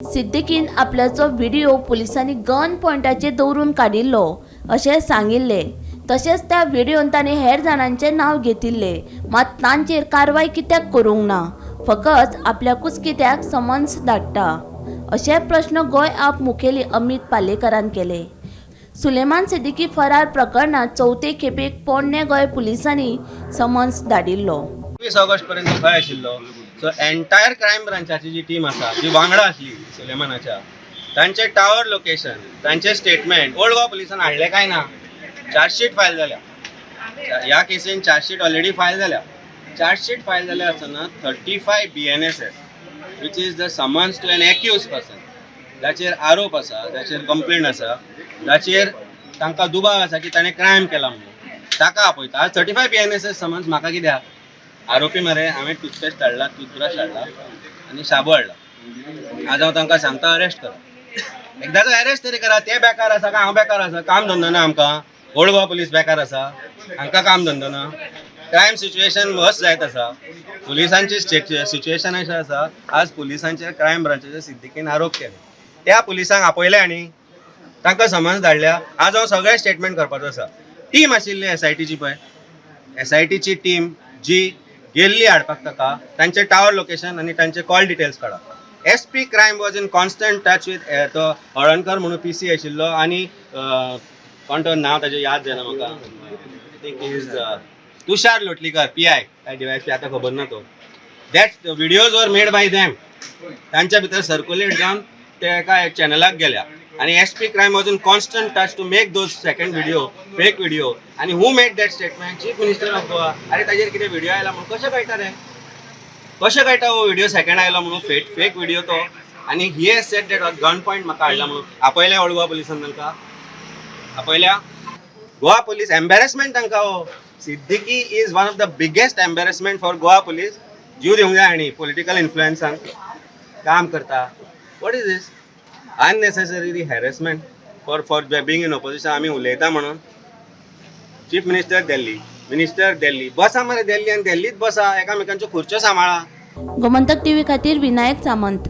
सिद्दीकीन आपल्याचो video पुलिसांनी gun पॉयंटाचेर दवरून काडिल्लो अशें सांगिल्लें. तशेंच त्या व्हिडियोन ताणें हेर जाणांचें नांव घेतिल्लें. मात तांचेर कारवाय कित्याक करूंक ना, फकत आपल्याकूच कित्याक समन्स धाडटा, अशे प्रस्न गोंय आप मुखेली अमीत पालेकरान केले. सुलेमान सिद्दीकी फरार प्रकरणात चवथे खेपेक पोरणें गोंय पुलिसांनी समन्स धाडिल्लो. 20 ऑगस्ट पर्यंत खंय आशिल्लो? सो एंटायर क्रायम ब्रांचाची जी टीम आसा, जी वांगडा आसली सुलेमानाच्या, तांचे टावर लोकेशन, तांचे स्टेटमेंट ओल्ड गोवा पुलिसान हाडले काय ना? चार्जशीट फायल जाल्या. ह्या केसीन चार्जशीट ऑलरेडी फायल जाल्या. चार्जशीट फायल जाल्या आसतना 35 BNSS, which is the summons to an accused person, जाचेर आरोप आसा, जाचेर कंप्लेन आसा, जाचेर तांकां दुबाव आसा की ताणें क्रायम केला म्हणून, ताका आपयता. आज 35 BNSS summons म्हाका कित्याक? आरोपी मरे. हांवें टूथपेस्ट हाडला, टूथब्रश हाडला आनी शाबू हाडला. आज हांव तांकां सांगता, अरेस्ट करा. एकदाचो अरेस्ट तरी करा. ते बेकार आसा काय हांव बेकार आसा? काम धंदो ना आमकां? ओल्ड गोवा पुलीस बेकार आसा? हांकां काम धंदो ना? क्रायम सिच्युएशन वर्स जायत आसा. पुलिसांची सिच्युएशन अशें आसा, आज पुलिसांचेर, क्रायम ब्रांचाचेर सिद्दीकीन आरोप केले. त्या पुलिसांक आपयले आनी तांकां समन्स धाडल्या. आज हांव सगळे स्टेटमेंट करपाचो आसा. टीम आशिल्ली एसआयटीची पळय, एसआयटीची टीम जी गेल्ली हाडपाक ताका, तांचे टावर लोकेशन आनी तांचे कॉल डिटेल्स काडा. SP crime was in constant touch with तो हळणकर म्हणून पीसी आशिल्लो आनी कोण तो, नांव ताजें याद जायना म्हाका, I think is Tushar Lotlikar, PI काय डीवायएसपी आतां खबर ना तो. That videos were made by them. तांच्या भितर सर्क्युलेट जावन ते एका चॅनलाक गेल्या आनी SP crime was in constant touch to make those second video, fake video. आनी who made that statement? Chief Minister of Goa. अरे, ताजेर कितें व्हिडिओ आयला म्हणून कशें कळटा रे? कशें कळटा हो व्हिडिओ सेकंड आयलो म्हणून? फेक फेक व्हिडिओ तो. आनी he has said that gun point म्हाका हाडला म्हणून. आपयल्या ओल्ड गोवा पुलिसान तांकां? आपयल्या? गोवा पुलीस एम्बेरसमेंट तांकां हो. Siddiqui is one of the biggest embarrassment for Goa Police. जीव दिवंक जाय. आनी पॉलिटिकल इन्फ्लुएन्सान काम करता. What is this unnecessary harassment for being in opposition? आमी उलयता म्हणून चीफ मिनिस्टर दिल्ली, मिनिस्टर दिल्ली. बसा मरे दिल्ली आनी दिल्लीत बसा, एकामेकांच्यो खुर्च्यो सांबाळा. गोमंतक टीव्ही खातीर विनायक सामंत.